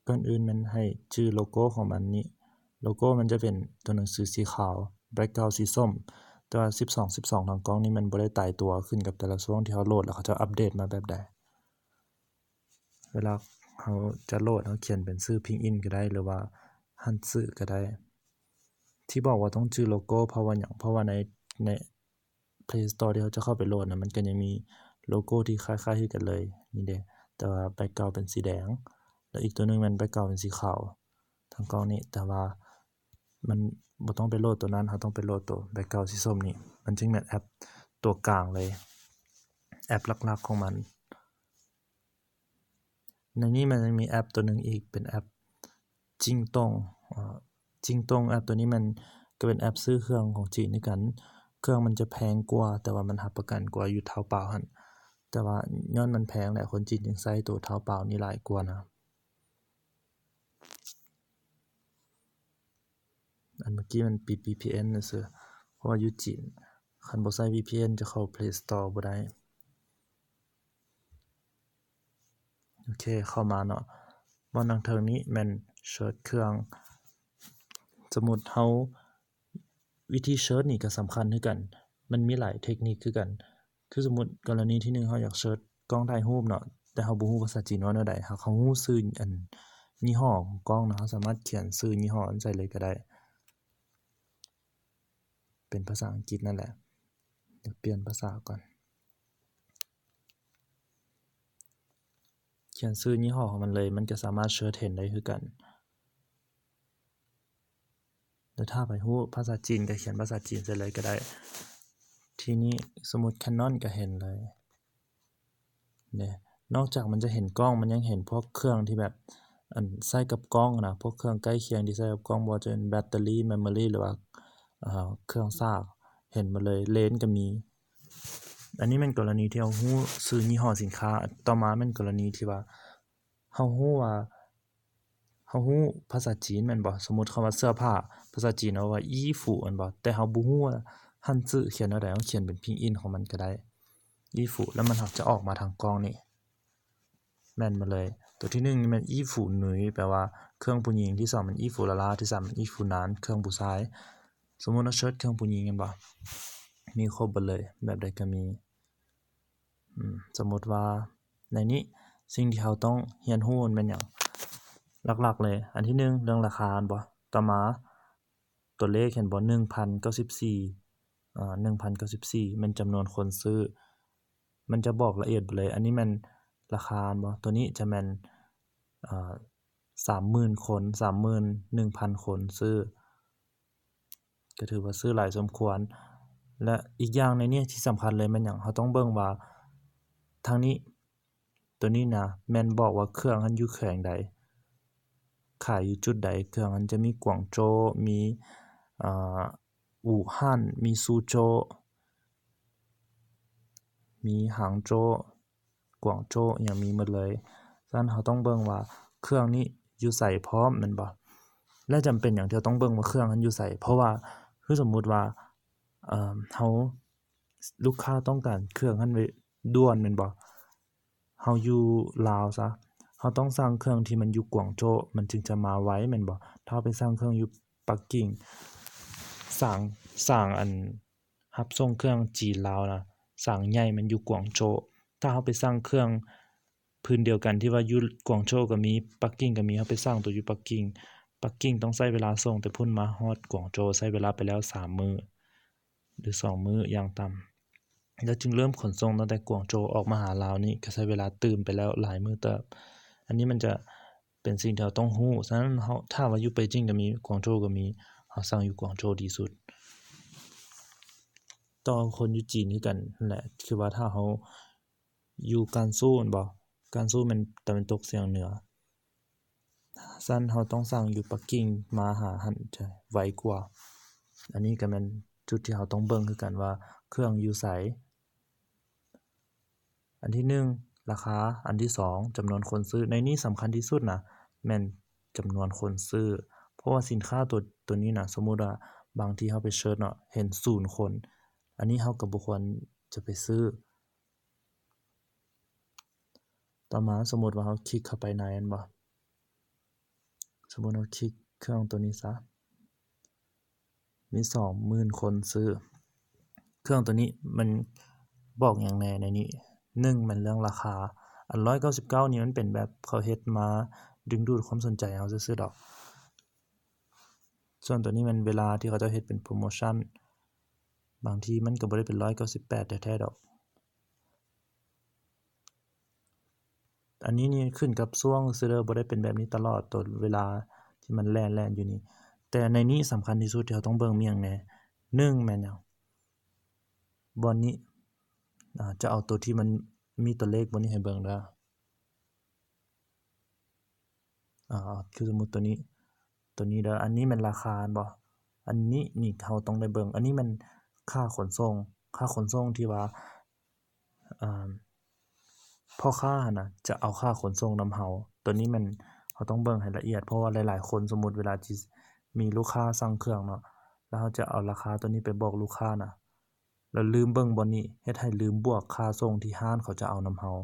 ກ່ອນອື່ນແມ່ນໃຫ້ຈື່ໂລໂກ້ຂອງມັນນີ້ ໂລໂກ້ມັນຈະເປັນຕົວໜັງສືສີຂາວ ແບັກກຣາວສີສົ້ມ ແຕ່ວ່າສິບສອງ ສິບສອງ ທາງກ້ອງນີ້ມັນບໍ່ໄດ້ຕາຍຕົວ ຂຶ້ນກັບແຕ່ລະຊ່ວງທີ່ເຮົາໂຫຼດ ແລ້ວເຂົາຈະອັບເດດມາແບບໃດ. ເວລາເຮົາຈະໂຫຼດ ເຮົາຂຽນເປັນຊື່ພິງອິນກໍໄດ້ ຫຼືວ່າຮັນຊື່ກໍໄດ້. ທີ່ບອກວ່າຕ້ອງຈື່ໂລໂກ້ ເພາະວ່າຫຍັງ? ເພາະວ່າໃນ ໃນ Play Store ທີ່ເຮົາຈະເຂົ້າໄປໂຫຼດນະ ມັນກໍຍັງມີໂລໂກ້ທີ່ຄ້າຍໆຄືກັນເລີຍ ນີ້ເດ້ ແຕ່ວ່າແບັກກຣາວເປັນສີແດງ ແລ້ວອີກຕົວໜຶ່ງແມ່ນແບັກກຣາວເປັນສີຂາວ ທາງກ້ອງນີ້ ແຕ່ວ່າມັນບໍ່ຕ້ອງໄປໂຫຼດຕົວນັ້ນ ເຮົາຕ້ອງໄປໂຫຼດຕົວແບັກກຣາວສີສົ້ມນີ້ ມັນຈຶ່ງແມ່ນແອັບຕົວກາງເລີຍ ແອັບຫຼັກໆຂອງມັນ. ໃນນີ້ມັນຍັງມີແອັບຕົວໜຶ່ງອີກ ເປັນແອັບຈິງຕົງ ອາ ຈິງຕົງ ແອັບຕົວນີ້ມັນກໍເປັນແອັບຊື້ເຄື່ອງຂອງຈີນຄືກັນ ເຄື່ອງມັນຈະແພງກວ່າ ແຕ່ວ່າມັນຮັບປະກັນກວ່າຢູ່ເທົາປາວຫັ້ນ ແຕ່ວ່າຍ້ອນມັນແພງແຫຼະ ຄົນຈີນຈຶ່ງໃຊ້ໂຕເທົາປາວນີ້ຫຼາຍກວ່ານະ. ອັນເມື່ອກີ້ມັນປິດ ວີພີເອັນ ຊື່ໆ ເພາະວ່າຢູ່ຈີນ ຄັນບໍ່ໃຊ້ ວີພີເອັນ ຈະເຂົ້າ Play Store ບໍ່ໄດ້. ໂອເຄ ເຂົ້າມາເນາະ ບ່ອນທາງເທິງນີ້ແມ່ນເສີດເຄື່ອງ ສົມມຸດເຮົາ ວິທີເສີດນີ້ກໍສຳຄັນຄືກັນ ມັນມີຫຼາຍເທັກນິກຄືກັນ ຄືສົມມຸດກໍລະນີທີໜຶ່ງ ເຮົາຢາກເສີດກ້ອງຖ່າຍຮູບເນາະ ແຕ່ເຮົາບໍ່ຮູ້ພາສາຈີນວ່າແນວໃດ ຫາກເຮົາຮູ້ຊື່ອັນຍີ່ຫໍ້ຂອງກ້ອງນະ ເຮົາສາມາດຂຽນຊື່ຍີ່ຫໍ້ໃສ່ເລີຍກໍໄດ້ ເປັນພາສາອັງກິດນັ້ນແຫຼະ ດຽວປ່ຽນພາສາກ່ອນ ຂຽນຊື່ຍີ່ຫໍ້ຂອງມັນເລີຍ ມັນຈະສາມາດເສີດເຫັນໄດ້ຄືກັນ ແລະ ຖ້າໃຜຮູ້ພາສາຈີນກໍຂຽນພາສາຈີນໃສ່ເລີຍກໍໄດ້ ທີນີ້ສົມມຸດ Canon ກໍເຫັນເລີຍ ເດ້ ນອກຈາກມັນຈະເຫັນກ້ອງ ມັນຍັງເຫັນພວກເຄື່ອງທີ່ແບບ ອັນໃຊ້ກັບກ້ອງນະ ພວກເຄື່ອງໃກ້ຄຽງທີ່ໃຊ້ກັບກ້ອງ ບໍ່ວ່າຈະເປັນແບັດເຕີຣີ ເມມໂມຣີ ຫຼືວ່າ ເອີ ເຄື່ອງສາກ ເຫັນໝົດເລີຍ ເລນກໍມີ. ອັນນີ້ແມ່ນກໍລະນີທີ່ເຮົາຮູ້ຊື່ຍີ່ຫໍ້ສິນຄ້າ. ຕໍ່ມາແມ່ນກໍລະນີທີ່ວ່າເຮົາຮູ້ວ່າ ເຮົາຮູ້ພາສາຈີນແມ່ນບໍ່? ສົມມຸດຄຳວ່າເສື້ອຜ້າ ພາສາຈີນເຮົາວ່າ ອີຟູ ແມ່ນບໍ່? ແຕ່ເຮົາບໍ່ຮູ້ວ່າ ຮັນຊື່ ຂຽນແນວໃດ ເຮົາຂຽນເປັນພິງອິນຂອງມັນກໍໄດ້ ອີຟູ ແລ້ວມັນຫາກຈະອອກມາທາງກ້ອງນີ້ ແມ່ນໝົດເລີຍ. ຕົວທີໜຶ່ງນີ້ແມ່ນ ອີຟູໜຸຍ ແປວ່າເຄື່ອງຜູ້ຍິງ, ທີສອງແມ່ນ ອີຟູລາລາ, ທີສາມແມ່ນ ອີຟູນານ ເຄື່ອງຜູ້ຊາຍ. ສົມມຸດເຮົາເສີດເຄື່ອງຜູ້ຍິງແມ່ນບໍ່? ມີຄົບເບິດເລີຍ ແບບໃດກໍມີ. ອືມ ສົມມຸດວ່າໃນນີ້ ສິ່ງທີ່ເຮົາຕ້ອງຮຽນຮູ້ມັນແມ່ນຫຍັງ? ຫຼັກໆເລີຍ ອັນທີໜຶ່ງ ເລື່ອງລາຄາແມ່ນບໍ່? ຕໍ່ມາ ຕົວເລກເຫັນບໍ່? ໜຶ່ງພັນເກົ້າສິບສີ່ ອາ ໜຶ່ງພັນເກົ້າສິບສີ່ ແມ່ນຈຳນວນຄົນຊື້ ມັນຈະບອກລະອຽດເບິດເລີຍ. ອັນນີ້ແມ່ນລາຄາແມ່ນບໍ່? ຕົວນີ້ຈະແມ່ນ ອາ ສາມໝື່ນຄົນ ສາມໝື່ນໜຶ່ງພັນຄົນຊື້ ກໍຖືວ່າຊື້ຫຼາຍສົມຄວນ. ແລະ ອີກຢ່າງໃນນີ້ທີ່ສຳຄັນເລີຍແມ່ນຫຍັງ? ເຮົາຕ້ອງເບິ່ງວ່າທາງນີ້ ຕົວນີ້ນະ ແມ່ນບອກວ່າເຄື່ອງຫັ້ນຢູ່ແຂວງໃດ ຂາຍຢູ່ຈຸດໃດ. ເຄື່ອງຫັ້ນຈະມີກວາງໂຈ ມີ ອາ ອູ່ຮັ່ນ ມີຊູໂຈ ມີຫາງໂຈ ກວາງໂຈ ອີ່ຫຍັງມີໝົດເລີຍ. ສະນັ້ນເຮົາຕ້ອງເບິ່ງວ່າເຄື່ອງນີ້ຢູ່ໃສພ້ອມແມ່ນບໍ່? ແລະ ຈຳເປັນຫຍັງທີ່ເຮົາຕ້ອງເບິ່ງວ່າເຄື່ອງຫັ້ນຢູ່ໃສ? ເພາະວ່າ ຄືສົມມຸດວ່າ ເອີ ເຮົາ ລູກຄ້າຕ້ອງການເຄື່ອງຫັ້ນໄວດ່ວນແມ່ນບໍ່? ເຮົາຢູ່ລາວຊະ ເຮົາຕ້ອງສັ່ງເຄື່ອງທີ່ມັນຢູ່ກວາງໂຈ ມັນຈຶ່ງຈະມາໄວແມ່ນບໍ່? ຖ້າເຮົາໄປສັ່ງເຄື່ອງຢູ່ປັກກິ່ງ ສາງ ສາງອັນ ຮັບສົ່ງເຄື່ອງຈີນລາວນະ ສາງໃຫຍ່ມັນຢູ່ກວາງໂຈ. ຖ້າເຮົາໄປສັ່ງເຄື່ອງພື້ນດຽວກັນທີ່ວ່າຢູ່ກວາງໂຈກໍມີ ປັກກິ່ງກໍມີ ເຮົາໄປສັ່ງໂຕຢູ່ປັກກິ່ງ ປັກກິ່ງຕ້ອງໃຊ້ເວລາສົ່ງແຕ່ພຸ້ນມາຮອດກວາງໂຈ ໃຊ້ເວລາໄປແລ້ວສາມມື້ ຫຼື ສອງມື້ຢ່າງຕ່ຳ ແລ້ວຈຶ່ງເລີ່ມຂົນສົ່ງຕັ້ງແຕ່ກວາງໂຈອອກມາຫາລາວນີ້ ກໍໃຊ້ເວລາຕື່ມໄປແລ້ວຫຼາຍມື້ເຕີບ. ອັນນີ້ມັນຈະ ເປັນສິ່ງທີ່ເຮົາຕ້ອງຮູ້. ສະນັ້ນເຮົາ ຖ້າວ່າຢູ່ເປຈິງກໍມີ ກວາງໂຈກໍມີ ເຮົາສັ່ງຢູ່ກວາງໂຈດີສຸດ. ຕໍ່ຄົນຢູ່ຈີນຄືກັນຫັ້ນແຫຼະ ຄືວ່າຖ້າເຮົາຢູ່ການຊູແມ່ນບໍ່? ການຊູແມ່ນຕາເວັນຕົກສຽງເໜືອ. ສະນັ້ນເຮົາຕ້ອງສັ່ງຢູ່ປັກກິ່ງມາຫາຫັ້ນຈະໄວກວ່າ. ອັນນີ້ກໍແມ່ນຈຸດທີ່ເຮົາຕ້ອງເບິ່ງຄືກັນວ່າເຄື່ອງຢູ່ໃສ. ອັນທີໜຶ່ງ ລາຄາ, ອັນທີສອງ ຈຳນວນຄົນຊື້. ໃນນີ້ສຳຄັນທີ່ສຸດນະ ແມ່ນຈຳນວນຄົນຊື້ ເພາະວ່າສິນຄ້າຕົວ ຕົວນີ້ນະ ສົມມຸດວ່າບາງທີເຮົາໄປເສີດເນາະ ເຫັນສູນຄົນ ອັນນີ້ເຮົາກໍບໍ່ຄວນຈະໄປຊື້. ຕໍ່ມາ ສົມມຸດວ່າເຮົາຄລິກເຂົ້າໄປໃນ ແມ່ນບໍ່? ສົມມຸດເຮົາຄລິກເຄື່ອງໂຕນີ້ຊະ ມີສອງໝື່ນຄົນຊື້. ເຄື່ອງໂຕນີ້ມັນບອກຫຍັງແດ່ໃນນີ້? ໜຶ່ງແມ່ນເລື່ອງລາຄາ. ອັນຮ້ອຍເກົ້າສິບເກົ້ານີ້ມັນເປັນແບບເຂົາເຮັດມາດຶງດູດຄວາມສົນໃຈເຮົາຊື່ໆດອກ. ສ່ວນໂຕນີ້ແມ່ນເວລາທີ່ເຂົາເຈົ້າເຮັດເປັນໂປຣໂມຊັນ. ບາງທີມັນກໍບໍ່ໄດ້ເປັນຮ້ອຍເກົ້າສິບແປດແທ້ໆດອກ. ອັນນີ້ນີ້ຂຶ້ນກັບຊ່ວງຊື່ເດີ ບໍ່ໄດ້ເປັນແບບນີ້ຕະຫຼອດ ໂຕເວລາທີ່ມັນແລ່ນໆຢູ່ນີ້. ແຕ່ໃນນີ້ສຳຄັນທີ່ສຸດທີ່ເຮົາຕ້ອງເບິ່ງມີຫຍັງແດ່? ໜຶ່ງແມ່ນຫຍັງ? ບ່ອນນີ້ ອາ ຈະເອົາໂຕທີ່ມັນມີຕົວເລກບ່ອນນີ້ໃຫ້ເບິ່ງເດີ. ອາ ຄືສົມມຸດໂຕນີ້ ໂຕນີ້ເດີ ອັນນີ້ແມ່ນລາຄາແມ່ນບໍ່? ອັນນີ້ນີ້ເຮົາຕ້ອງໄດ້ເບິ່ງ ອັນນີ້ແມ່ນຄ່າຂົນສົ່ງ ຄ່າຂົນສົ່ງທີ່ວ່າ ອາ ພໍ່ຄ້າຫັ້ນນະຈະເອົາຄ່າຂົນສົ່ງນຳເຮົາ. ໂຕນີ້ແມ່ນເຮົາຕ້ອງເບິ່ງໃຫ້ລະອຽດ ເພາະວ່າຫຼາຍໆຄົນ ສົມມຸດເວລາທີ່ມີລູກຄ້າສັ່ງເຄື່ອງເນາະ ແລ້ວເຮົາຈະເອົາລາຄາໂຕນີ້ໄປບອກລູກຄ້ານະ ແລ້ວລືມເບິ່ງບ່ອນນີ້ ເຮັດໃຫ້ລືມບວກຄ່າສົ່ງທີ່ຮ້ານເຂົາຈະເອົານຳເຮົາ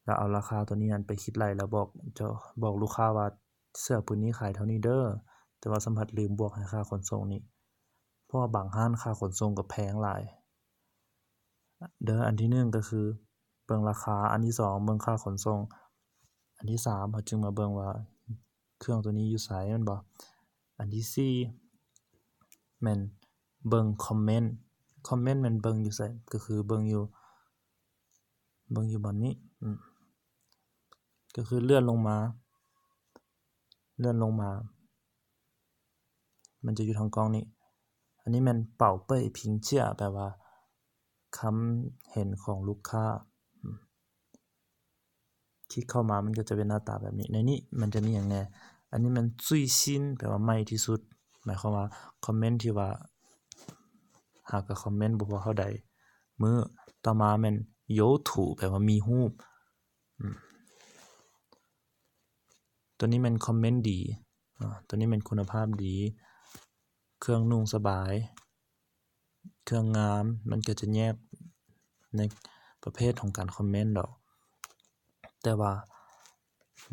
ແລ້ວເອົາລາຄາໂຕນີ້ຫັ້ນໄປຄິດໄລ່ ແລ້ວບອກເຈົ້າ ບອກລູກຄ້າວ່າ ເສື້ອຜືນນີ້ຂາຍເທົ່ານີ້ເດີ ແຕ່ວ່າສຳຜັດລືມບວກໃຫ້ຄ່າຂົນສົ່ງນີ້ ເພາະວ່າບາງຮ້ານຄ່າຂົນສົ່ງກໍແພງຫຼາຍເດີ. ອັນທີໜຶ່ງກໍຄືເບິ່ງລາຄາ, ອັນທີສອງເບິ່ງຄ່າຂົນສົ່ງ, ອັນທີສາມເຮົາຈຶ່ງມາເບິ່ງວ່າເຄື່ອງໂຕນີ້ຢູ່ໃສແມ່ນບໍ່? ອັນທີສີ່ແມ່ນເບິ່ງຄອມເມັນ, ຄອມເມັນແມ່ນເບິ່ງຢູ່ໃສ? ກໍຄືເບິ່ງຢູ່ ເບິ່ງຢູ່ບ່ອນນີ້ ອືມ ກໍຄືເລື່ອນລົງມາ ເລື່ອນລົງມາ ມັນຈະຢູ່ທາງກ້ອງນີ້. ອັນນີ້ແມ່ນເປົ່າເປີ້ຍຜິງເຈຍ ແປວ່າຄຳເຫັນຂອງລູກຄ້າ ອືມ ຄລິກເຂົ້າມາມັນກໍຈະເປັນໜ້າຕາແບບນີ້. ໃນນີ້ມັນຈະມີຫຍັງແດ່? ອັນນີ້ແມ່ນຈຸ້ຍຊິນ ແປວ່າໃໝ່ທີ່ສຸດ ໝາຍຄວາມວ່າຄອມເມັນທີ່ວ່າຫາກໍຄອມເມັນບໍ່ພໍເທົ່າໃດມື້. ຕໍ່ມາແມ່ນໂຢຖູ ແປວ່າມີຮູບ ອືມ ຕົວນີ້ແມ່ນຄອມເມັນດີ ອາ ຕົວນີ້ແມ່ນຄຸນນະພາບດີ ເຄື່ອງນຸ່ງສະບາຍ ເຄື່ອງງາມ ມັນກໍຈະແຍກໃນປະເພດຂອງການຄອມເມັນດອກ. ແຕ່ວ່າ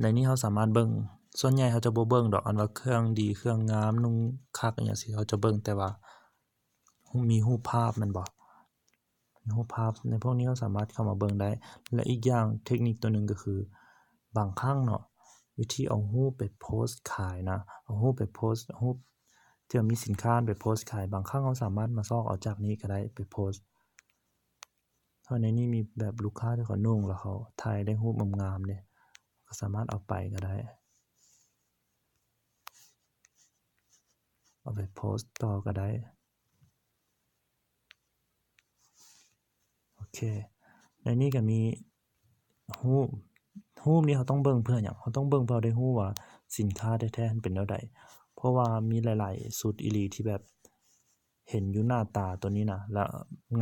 ໃນນີ້ເຮົາສາມາດເບິ່ງ ສ່ວນໃຫຍ່ເຮົາຈະບໍ່ເບິ່ງດອກ ອັນວ່າເຄື່ອງດີ ເຄື່ອງງາມ ນຸ່ງຄັກ ອີ່ຫຍັງຊີ້ ເຮົາຈະເບິ່ງແຕ່ວ່າມີຮູບພາບແມ່ນບໍ່? ຮູບພາບໃນພວກນີ້ເຮົາສາມາດເຂົ້າມາເບິ່ງໄດ້. ແລະ ອີກຢ່າງເທັກນິກຕົວໜຶ່ງກໍຄື ບາງຄັ້ງເນາະ ວິທີເອົາຮູບໄປໂພສຂາຍນະ ເອົາຮູບໄປໂພສ ຮູບທີ່ວ່າມີສິນຄ້າໄປໂພສຂາຍ ບາງຄັ້ງເຮົາສາມາດມາຊອກເອົາຈາກນີ້ກໍໄດ້ໄປໂພສ. ເພາະໃນນີ້ມີແບບລູກຄ້າທີ່ເຂົານຸ່ງ ແລ້ວເຂົາຖ່າຍໄດ້ຮູບງາມໆເດ້ ກໍສາມາດເອົາໄປກໍໄດ້ ເອົາໄປໂພສຕໍ່ກໍໄດ້. ໂອເຄ ໃນນີ້ກໍມີຮູບ ຮູບນີ້ເຮົາຕ້ອງເບິ່ງເພື່ອຫຍັງ? ເຮົາຕ້ອງເບິ່ງເພື່ອໄດ້ຮູ້ວ່າສິນຄ້າແທ້ໆມັນເປັນແນວໃດ ເພາະວ່າມີຫຼາຍໆຊຸດອີ່ຫຼີທີ່ແບບເຫັນຢູ່ໜ້າຕາຕົວນີ້ນະ ແລ້ວ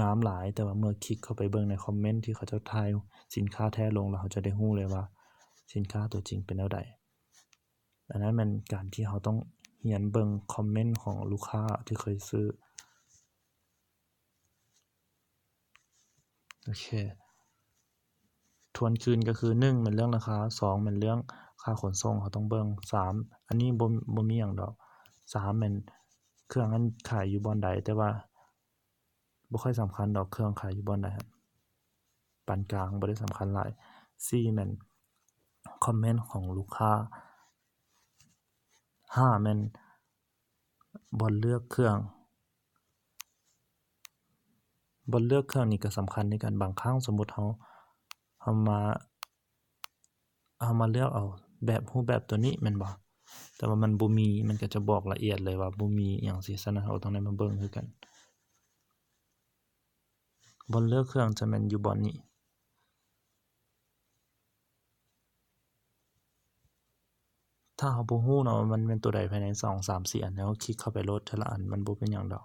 ງາມຫຼາຍ ແຕ່ວ່າເມື່ອຄລິກເຂົ້າໄປເບິ່ງໃນຄອມເມັນທີ່ເຂົາເຈົ້າຖ່າຍສິນຄ້າແທ້ລົງ ແລ້ວເຮົາຈະໄດ້ຮູ້ເລີຍວ່າສິນຄ້າຕົວຈິງເປັນແນວໃດ. ອັນນັ້ນແມ່ນການທີ່ເຮົາຕ້ອງຮຽນເບິ່ງຄອມເມັນຂອງລູກຄ້າທີ່ເຄີຍຊື້. ໂອເຄ ທວນຄືນກໍຄື ໜຶ່ງ ແມ່ນເລື່ອງລາຄາ, ສອງ ແມ່ນເລື່ອງຄ່າຂົນສົ່ງ ເຮົາຕ້ອງເບິ່ງ, ສາມ ອັນນີ້ບໍ່ ບໍ່ມີຫຍັງດອກ, ສາມ ແມ່ນເຄື່ອງນັ້ນຂາຍຢູ່ບ່ອນໃດ, ແຕ່ວ່າບໍ່ຄ່ອຍສຳຄັນດອກ ເຄື່ອງຂາຍຢູ່ບ່ອນໃດ, ປານກາງ ບໍ່ໄດ້ສຳຄັນຫຼາຍ, ສີ່ ແມ່ນຄອມເມັນຂອງລູກຄ້າ, ຫ້າ ແມ່ນ ບ່ອນເລືອກເຄື່ອງ, ບ່ອນເລືອກເຄື່ອງນີ້ກໍສຳຄັນຄືກັນ. ບາງຄັ້ງສົມມຸດເຮົາ ເຮົາມາ ເຮົາມາເລືອກເອົາແບບ ຮູບແບບຕົວນີ້ແມ່ນບໍ່? ແຕ່ວ່າມັນບໍ່ມີ ມັນກໍຈະບອກລະອຽດເລີຍວ່າບໍ່ມີຫຍັງຊີ້, ສະນັ້ນເຮົາກໍຕ້ອງໄດ້ມາເບິ່ງຄືກັນ. ບ່ອນເລືອກເຄື່ອງຈະແມ່ນຢູ່ບ່ອນນີ້. ຖ້າເຮົາບໍ່ຮູ້ເນາະວ່າມັນແມ່ນຕົວໃດພາຍໃນສອງ ສາມ ສີ່ອັນ, ເຮົາຄລິກເຂົ້າໄປໂລດເທື່ອລະອັນ, ມັນບໍ່ເປັນຫຍັງດອກ.